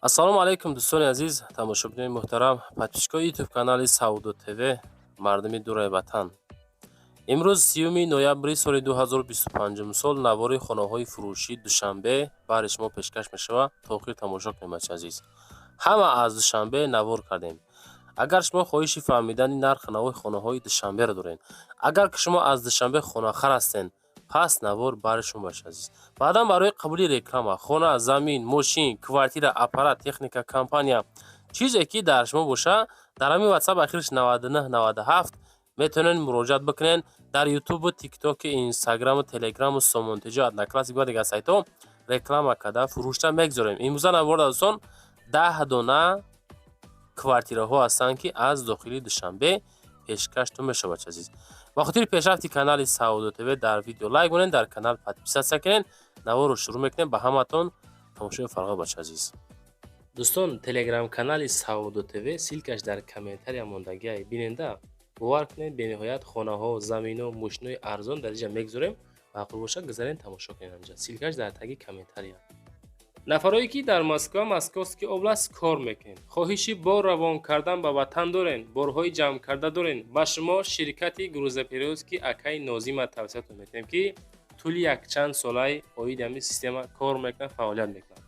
Ассалому алайкум, дӯстони азиз, тамошобинони муҳтарам, подписчикои Ютуб канали Савдо ТВ, мардуми дураи ватан. Имрӯз, 30 ноябри соли 2025 сол, навори хонаҳои фурӯшии Душанбе баҳри шумо пешкаш мешавад. То охир тамошо кунед, бачаи азиз. Ҳама аз Душанбе навор кардем. Агар шумо хоҳиши фаҳмидани нархи нави хонаҳои Душанберо доред, агар ки шумо аз Душанбе хонахар ҳастед, пас навор баҳри шумо, бачаи азиз. Баъдан барои қабули реклама, хона, замин, мошин, квартира, аппарат, техника, компания, чизе ки дар шумо боша, дар ҳамин Ватсап, ахириш 9997, метавонед муроҷиат бикунед. Дар Ютубу, Тиктоку, Инстаграму, Телеграму, Сомонтиҷо, Одноклассник ва дигар сайтҳо реклама карда, фурӯшта мегузорем. Имрӯза навор, дӯстон, 10 дона квартираҳо ҳастанд, ки аз дохили Душанбе пешкаштон мешавад, бачаи азиз. Ба хотири пешрафти канали Савдо ТВ дар видео лайк монед, дар канал подписаться кунед. Наворро шурӯъ мекунем. Ба ҳаматон тамошои фарғат, бачаи азиз. Дӯстон, Телеграм-канали Савдо ТВ, ссылкаш дар комментария мондагиай, биненда. Бовар кунед, бениҳоят хонаҳо, замино, мошинои арзон дар инҷа мегузорем. Маъқул бошад, гузарен, тамошо кунед. Анҷа ссылкаш дар таги комментария. Нафарое ки дар Москва, Московский область кор мекунед, хоҳиши бор равон кардан ба ватан дорен, борҳои ҷамъкарда дорен, ба шумо ширкати грузоперевозки акаи Нозима тавсиятон метиҳем, ки тӯли якчанд солаи оиди ҳамин система кор мекунад, фаъолият мекунад.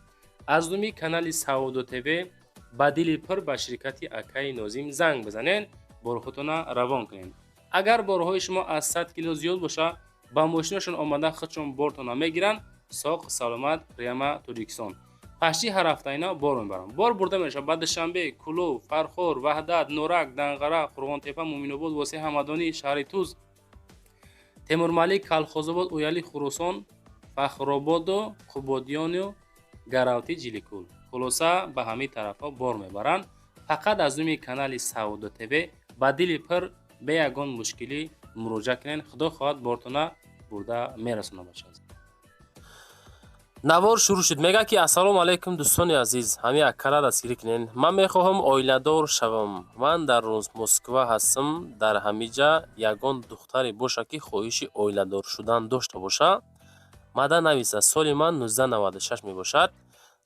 Аз номи канали Савдо ТВ ба дили пур ба ширкати акаи Нозим занг бизанед, борҳотона равон кунед. Агар борҳои шумо аз 100 кило зиёд бошад, ба мошинашон омада, худшон бортона мегиранд, соқ саломат прямо Тоҷикистон. Пашти ҳар ҳафта ина бор мебаранд. Бор бурда мешавад ба Душанбе, Кӯлоб, Фархор, Ваҳдат, Норак, Данғара, Қурғонтепа, Муъминобод, Восеъ, Ҳамадонӣ, шаҳри Туз, Темурмалик, Калхозобод, Ояли, Хуросон, Фахрободу, Қубодиёну Гаравти, Ҷиликул. Хулоса, ба ҳамин тарафҳо бор мебаранд. Фақат аз номи канали Савдо ТВ ба дили пур, бе ягон мушкилӣ муроҷиат кунед. Худо хоҳад, бортона бурда мерасонад, бача. Навор шурӯъ шуд. Мегӯяд ки: «Ассалому алайкум, дӯстони азиз, ҳамин аккара дастгирӣ кунед. Ман мехоҳам оиладор шавам. Ман дар Москва ҳастам. Дар ҳамиҷа ягон духтаре бошад, ки хоҳиши оиладор шудан дошта боша, мада нависа. Соли ман 1996 мебошад.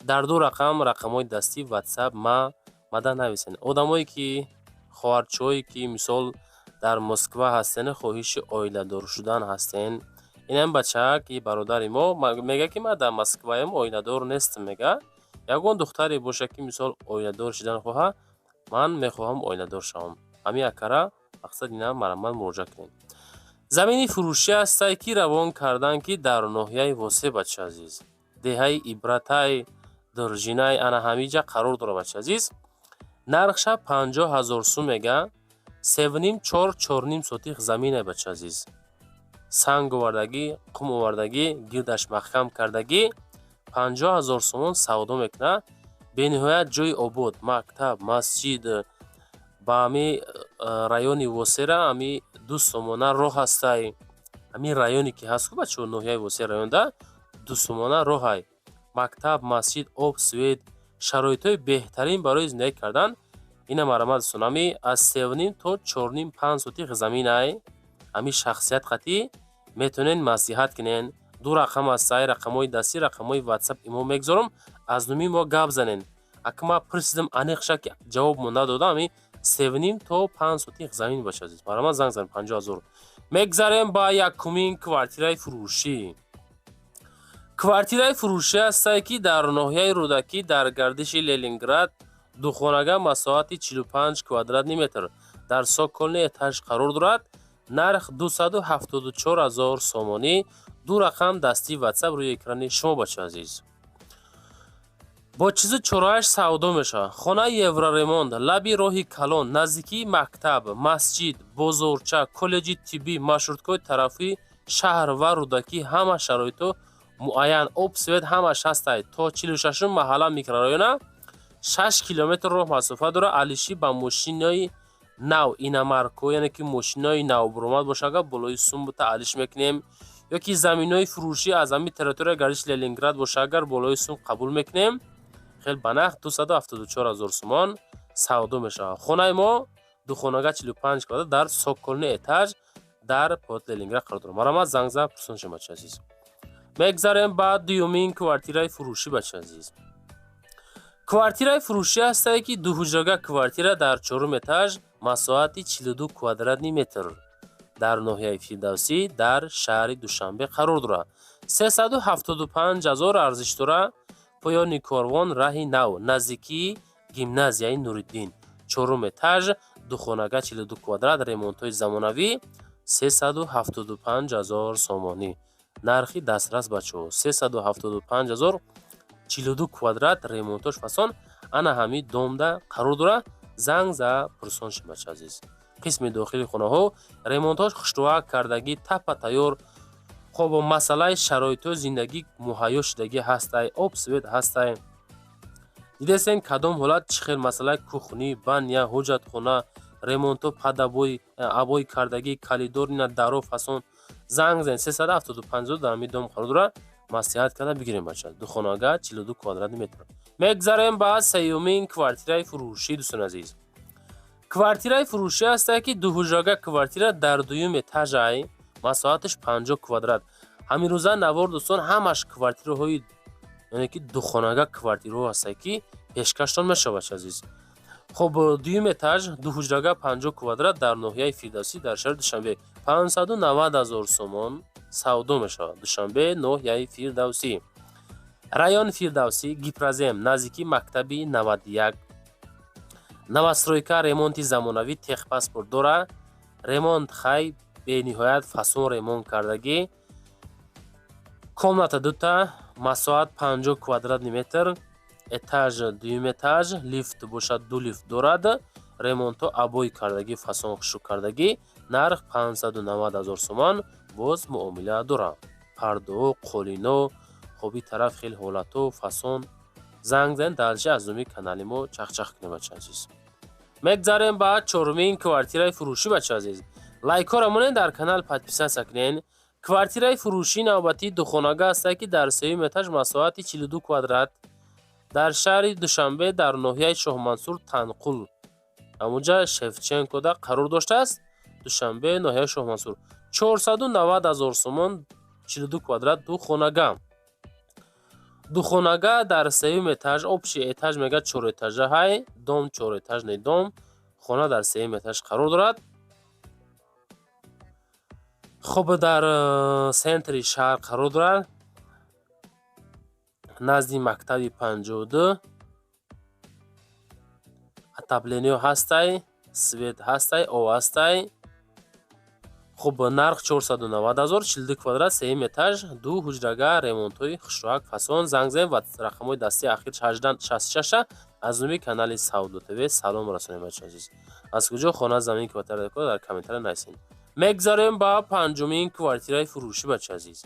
Дар ду рақам, рақамҳои дастӣ Ватсап ма мада нависед. Одамое ки, хоҳарчаҳое ки, мисол, дар Москва ҳастен, хоҳиши оиладор шудан ҳастен, инам бачаак и бародари мо мегӯяд, ки ман дар Москваям, оиладор нестам. Мега, ягон духтаре бошад, ки, мисол, оиладор шудан хоҳад, ман мехоҳам оиладор шавам, ҳамин акара, мақсад, ина марамат муроҷиат кунед. Замини фурӯшӣ ҳастае, ки равон кардан, ки дар ноҳияи Восеъ, бачаи азиз, деҳаи Ибратай, Дуржинай, ана ҳамиҷа қарор дорад, бачаи азиз. Нархша 50 000 сум мега. Севним, чор, чорним сотих замине, бачаи азиз. Санг овардагӣ, қум овардагӣ, гирдаш маҳкам кардагӣ, 50 000 сомон савдо мекунад. Бениҳоят ҷои обод, мактаб, масҷид. Ба ҳами райони Восеъра ҳами 2 сомона роҳ ҳастай. Ҳамин районе ки ҳаст ку, бачаҳо, ноҳияи Восеъ районда 2 сомона роҳай. Мактаб, масҷид, об, свет, шароитҳои беҳтарин барои зиндагӣ кардан. Ина марамат, дӯстон, ҳами аз севним то чорним, панҷ сотих заминай. Ҳамин шахсият қатӣ метавонед маслиҳат кунед. Ду рақам ҳастай, рақамҳои дастӣ, рақамҳои Ватсап имо мегузорам, аз номи мо гап занед. Ака, ман пурсидам аниқша, ки ҷавобмо надодам. Ҳамин севним то панҷ сотих замин бошад, азиз, марамат, занг занед, 50 000. Мегзарем ба якумин квартираи фурӯшӣ. Квартираи фурӯшӣ ҳастае, ки дар ноҳияи Рӯдакӣ, дар гардиши Ленинград, духонага, масоҳати 45 квадратный метр, дар цокольный этаж қарор дорад. Нарх 274 000 сомонӣ. Ду рақам дастии Ватсап рӯи экрани шумо, бачаи азиз. Бо чизу чорааш савдо мешавад. Хонаи евроремонт, лаби роҳи калон, наздикии мактаб, масҷид, бозорча, коллеҷи тиббӣ, маршруткаҳои тарафи шаҳр ва Рӯдакӣ, ҳама шароитҳо муайян, об, свет, ҳамаш ҳастай. То 46-ум маҳалла, микрорайона, 6 километр роҳ масофа дорад. Алиши ба мошинои нав, иномарко, яъне ки мошинои навбуромад боша, агар болои сум бута, алиш мекунем. Ё ки заминҳои фурӯшӣ аз ҳамин территорияи гардиши Ленинград боша, агар болои сум қабул мекунем. Хел ба нарх 274 000 сомон савдо мешавад. Хонаи мо духонага, 45 квадрат, дар цокольный этаж, дар под Ленинград қарор дорад. Марамат, занг зад, пурсон шем, бачаи азиз. Мегзарем ба дуюмин квартираи фурӯшӣ, бачаи азиз. Квартираи фурӯшӣ ҳастае, ки дуҳуҷрага квартира дар чорум этаж, масоҳати 42 квадратный метр, дар ноҳияи Фирдавсӣ, дар шаҳри Душанбе қарор дорад. 375 ҳазор арзиш дорад. Поёни корвон, раҳи нав, наздикии гимназияи Нуриддин, чорум этаж, духонага, 42 квадрат, ремонтҳои замонавӣ, 375 ҳазор сомонӣ нархи дастрас, бачаҳо. 375 ҳазор, 42 квадрат, ремонтош фасон, ана ҳамин домда қарор дорад. Занг за пурсон шед, бача азиз. Қисми дохили хонаҳо ремонтҳош хушрӯак кардагӣ, тапа тайёр. Хоб, масъалаи шароитҳои зиндагӣ муҳайё шудагӣ ҳастай, об, свет ҳастай. Дидесен, кадом ҳолат, чӣ хел масъалаи кухня, баня, ҳоҷатхона, ремонтҳо падабои обои кардагӣ, коридор, ина даро фасон. Занг зан, 375 дар ҳамин дом қарор дорад. Маслиҳат карда бигирем, бача. Духонага, 42 квадратный метр. Мегзарем ба сеюмин квартираи фурӯшӣ, дӯстони азиз. Квартираи фурӯшӣ ҳастае, ки дуҳуҷрага квартира дар дуюм этажай, масоҳаташ 50 квадрат. Ҳамин рӯза навор, дӯстон, ҳамаш квартираҳои, яъне ки духонага квартираҳо ҳастае, ки пешкаштон мешавад, бача азиз. Хоб, дуюм этаж, дуҳуҷрага, 50 квадрат, дар ноҳияи Фирдавсӣ, дар шаҳри Душанбе, 590 ҳазор сомон савдо мешавад. Душанбе, ноҳияи Фирдавсӣ, район Фирдавсӣ, Гипрозем, наздики мактаби 91, новостройка, ремонти замонавӣ, техпаспорт дора. Ремонт хай бениҳоят фасон ремонт кардагӣ. Комната дута, масоҳат 50 квадратный метр, этаж дуюм этаж, лифт бошад, ду лифт дорад, ремонтҳо обои кардагӣ, фасон хушук кардагӣ. Нарх 590 ҳазор сомон, боз муомила дорад. Пардаҳо, қолино, хоби тараф хеле ҳолатҳо фасон. Занг зан, дальше аз номи канали мо чахчах кунем, бача азиз. Мегзарем ба чорумин квартираи фурӯшӣ, бача азиз. Лайкҳоро монед, дар канал подписаться кунед. Квартираи фурӯшии навбатии духонага ҳастад, ки дар сеюм этаж, масоҳати 42 квадрат, дар шаҳри Душанбе, дар ноҳияи Шоҳмансур, Танқул, ҳамунҷа Шевченкода қарор доштааст. Душанбе, ноҳияи Шоҳмансур, 490 ҳазор сомон, 42 квадрат, духонага. Духонага дар сеюм этаж, общий этаж мега чорэтажа ҳай дом, чорэтажный дом, хона дар сеюм этаж қарор дорад. Хуб, дар центри шаҳр қарор дорад, назди мактаби 52. Отопление ҳастай, свет ҳастай, об ҳастай. Хуб, нарх 490 ҳазор, 42 квадрат, сеюм этаж, ду ҳуҷрага, ремонтҳои хушроак, фасон. Занг занед ва рақамҳои дастии ахир 1866, аз номи канали Савдо ТВ салом расонем, бача азиз. Аз куҷо хона, замин, квартира дар комментария нависед. Мегзарем ба панҷумин квартираи фурӯшӣ, бача азиз.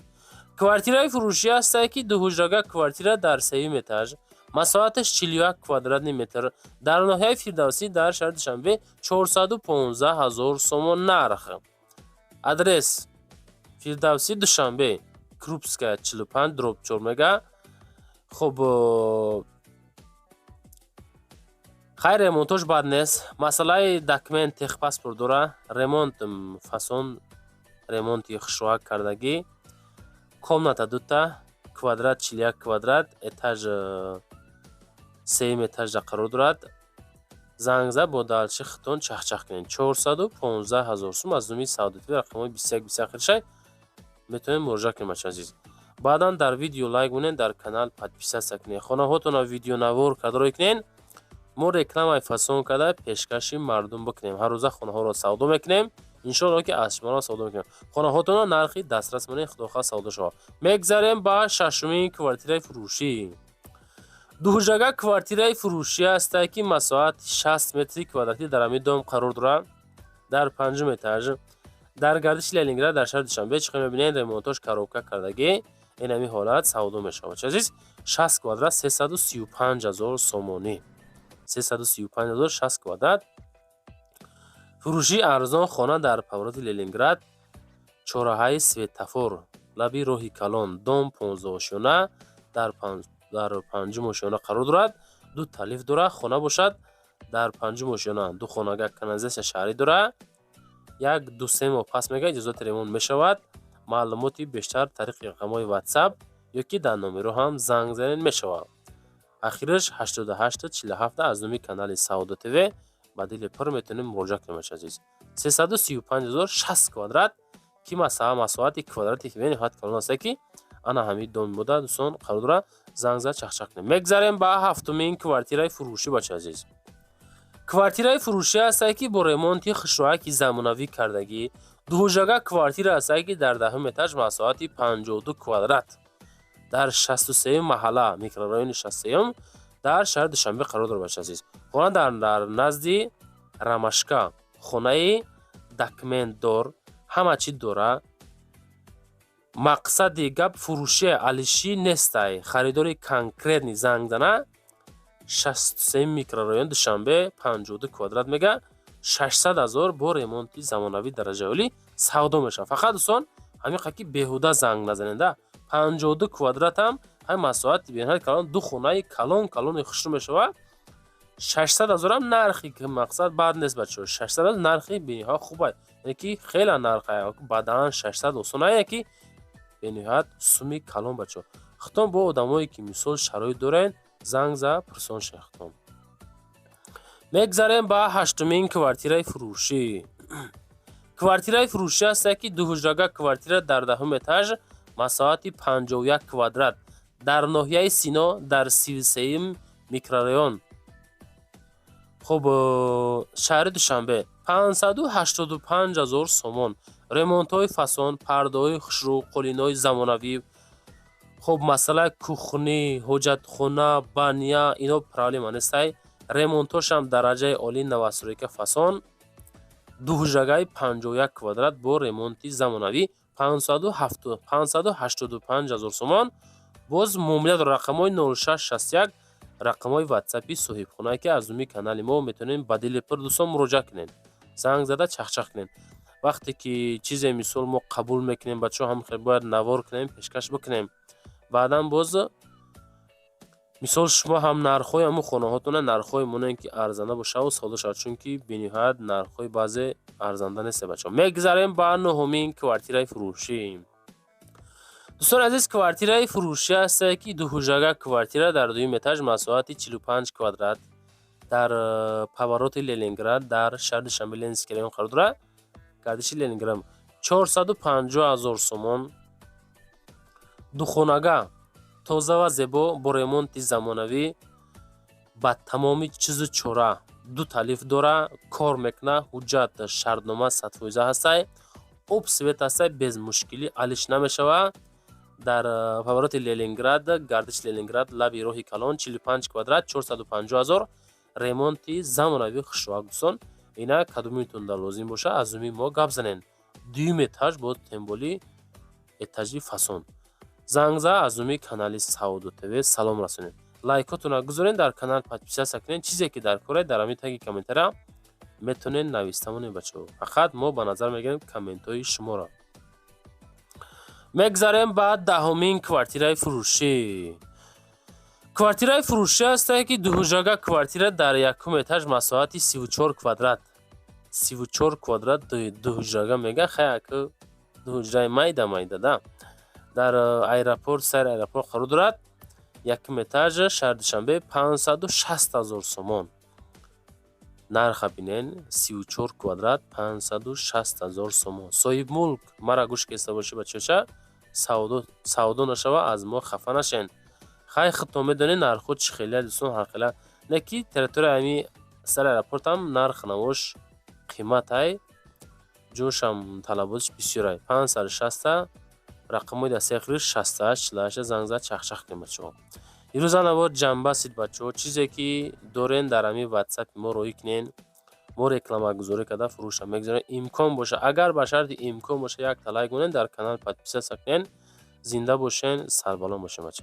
Квартираи фурӯшӣ ҳастае, ки дуҳуҷрага квартира дар сеюм этаж, масоҳаташ 41 квадратный метр, дар ноҳияи Фирдавсӣ, дар шаҳри Душанбе, 415 ҳазор сомон нарх. Адрес: Фирдавсӣ, Душанбе, Крупская 45/4 мега. Хуб, хайр, ремонтош бад нест. Масъалаи документ, техпаспорт дора. Ремонт фасон, ремонти хушроак кардагӣ. Комната дута, квадрат 41 квадрат, этаж сеюм этажда қарор дорад. Занг зад, бо дальше хитон чахчах кунед. 415 ҳазор сум, аз номи Савдо ТВ, рақамҳои 21 21 хиршай метавонед муроҷиат кунед, бача азиз. Баъдан дар видео лайк монед, дар канал подписаться кунед, хонаҳотонро видеонавор карда кунед, мо рекламаи фасон карда пешкаши мардум бикунем. Ҳаррӯза хонаҳоро савдо мекунем, иншоалло, ки аз шуморо савдо мекунем. Хонаҳотонро нархи дастрас монед, худохоҳ, савдо шавад. Мегзарем ба шашумин квартираи фурӯшӣ. Дуҳуҷрага квартираи фурӯшӣ ҳастае, ки масоҳати 60 метри квадратӣ дар ҳамин дом қарор дорад, дар панҷум этаж, дар гардиши Ленинград, дар шаҳри Душанбе. Чӣ хел мебинед, ремонтош коробка кардагӣ. Ин ҳамин ҳолат савдо мешавад, бача азиз. 60 квадрат, 335 ҳазор сомонӣ, 335 ҳазор, 60 квадрат. Фурӯшии арзон хона дар повороти Ленинград, чорраҳаи светофор, лаби роҳи калон, дом 15 ошёна, дар панҷум ошёна қарор дорад. Ду та лифт дорад. Хона бошад дар панҷум ошёна, ду хонага, канализатсия шаҳрӣ дорад. Як ду се моҳ пас мега иҷозати ремонт мешавад. Маълумоти бештар тариқи рақамҳои Ватсап ё ки дар номерҳо ҳам занг занед мешавад. Ахираш 88 47 аз номи канали Савдо ТВ ба дили пур метавонем муроҷиат кунем, бачаи азиз. 335 ҳазор, 60 квадрат, ки масала масоҳати квадрати бениҳоят калон аста, ки ана ҳамин доми буда, дӯстон, қарор дора. Занг зад, чахчах кунем. Мегзарем ба ҳафтумин квартираи фурӯшӣ, бачаи азиз. Квартираи фурӯшӣ ҳастае, ки бо ремонти хушрояки замонавӣ кардагӣ, дуҳуҷрага квартира ҳастае, ки дар 10-ум этаж, масоҳати 52 квадрат, дар 63-юм маҳалла, микрорайони 63-юм, дар шаҳри Душанбе қарор дорад, бачаи азиз. Хона дар назди Рамашка, хонаи документдор, ҳама чӣ дора. Мақсади гап, фурӯши алишӣ нестай, харидори конкретный занг зана. 63 микрорайон, Душанбе, 52 квадрат мега, 600 ҳазор, бо ремонти замонавӣ дараҷаи олӣ савдо мешавад. Фақат, дӯстон, ҳамин ки беҳуда занг назанеда. 52 квадратам ҳамин масоҳати бениҳоят калон, ду хонаи калон калони хушрӯ мешавад. 600 ҳазорам нархи мақсад бад нест, бачаҳо. 600 ҳазор нархи бениҳоят хуб, яъне ки хеле нарха бадан 600 осонае, ки бениҳоят суми калон, бачаҳо. Хитон бо одамое, ки мисол шароит дорен, занг за, пурсон шахтон. Мегзарем ба ҳаштумин квартираи фурӯшӣ. Квартираи фурӯшӣ ҳастае, ки дуҳуҷрага квартира дар 10-ум этаж, масоҳати 51 квадрат, дар ноҳияи Сино, дар 33-юм микрорайон, хуб, шаҳри Душанбе, 585 ҳазор сомон. Ремонтҳои фасон, пардаҳои хушрӯ, қолинҳои замонавӣ. Хуб, масъалаи кухни, ҳоҷатхона, баня, ино проблема нестай. Ремонтҳошам дараҷаи олӣ, новостройка, фасон. Дуҳуҷрагаи 51 квадрат бо ремонти замонавӣ, 585 ҳазор сомон. Боз муомила дорад. Рақамҳои 0661, рақамҳои ватсапи соҳибхонае, ки аз номи канали мо метавонем ба дили пур, дӯстон, муроҷиат кунем, занг зада, чахчах кунем. Вақте ки чизе, мисол, мо қабул мекунем, бачаҳо, ҳам бояд навор кунем, пешкаш бикунем. Баъдан боз, мисол, шумо ҳам нархҳои ҳамун хонаҳотона, нархҳое монем, ки арзанда бошаву савдо шавад, чунки бениҳоят нархҳои баъзе арзанда нест, бачаҳо. Мегзарем ба нуҳумин квартираи фурӯшӣ. Дӯстони азиз, квартираи фурӯшӣ ҳастае, ки дуҳуҷрага квартира дар дуюм этаж, масоҳати 45 квадрат, дар повороти Ленинград, дар шаҳри Душанбе, Ленинский район қарор дорад, гардиши Ленинград, 450 ҳазор сомон. Духонага тоза ва зебо, бо ремонти замонавӣ, ба тамоми чизу чора, ду лифт дора, кор мекуна. Ҳуҷҷат, шартнома 100% ҳастай, об, свет ҳастай, без мушкилӣ алиш намешавад. Дар повороти Ленинград, гардиши Ленинград, лаби роҳи калон, 45 квадрат, 450 ҳазор, ремонти замонавӣ, хушроак. Дӯстон, ина кадомитон дар лозим боша, аз номи мо гап занен. Дуюм этаж, бо тем более этажи фасон. Занг за, аз номи канали Савдо ТВ салом расонед, лайкотонро гузоред, дар канал подписаться кунед. Чизе ки дар коред, дар ҳамин таги комментария метавонед нависта монед, бачаҳо. Фақат мо ба назар мегирем комментҳои шуморо. Мегзарем ба 10-умин квартираи фурӯшӣ. Квартираи фурӯшӣ ҳастае, ки дуҳуҷрага квартира дар якум этаж, масоҳати 34 квадрат, 34 квадрат, дуҳуҷрага мега, хаяк дуҳуҷраи майда майда да, дар аэропорт, сари аэропорт қарор дорад, якум этаж, шаҳри Душанбе, 560 ҳазор сомон. Нарха бинен: 34 квадрат, 560 ҳазор сомон. Соҳибмулк, мара гӯш кеста бошӣ, бачаша, савдо нашава, аз мо хафа нашен. Хай, худтон медонед, нархҳо чӣ хелия, дӯстон, ҳархела не, ки территорияи ҳами сари аэропортам нарх навош қиматай, ҷошам талаботиш бисёрай. 560-та рақамҳои дастаи охириш 68 48. Занг зад, чахчах кунем, бачаҳо. Ирӯза навор ҷамъбастид, бачаҳо. Чизе ки дорен, дар ҳамин ватсапи мо роҳӣ кунен, мо рекламагузорӣ карда, фурӯша мегузорем. Имкон боша, агар ба шарти имкон боша, якта лайк монед, дар канал подписаться кунен. Зинда бошен, сарбаланд бошен, бачаҳо.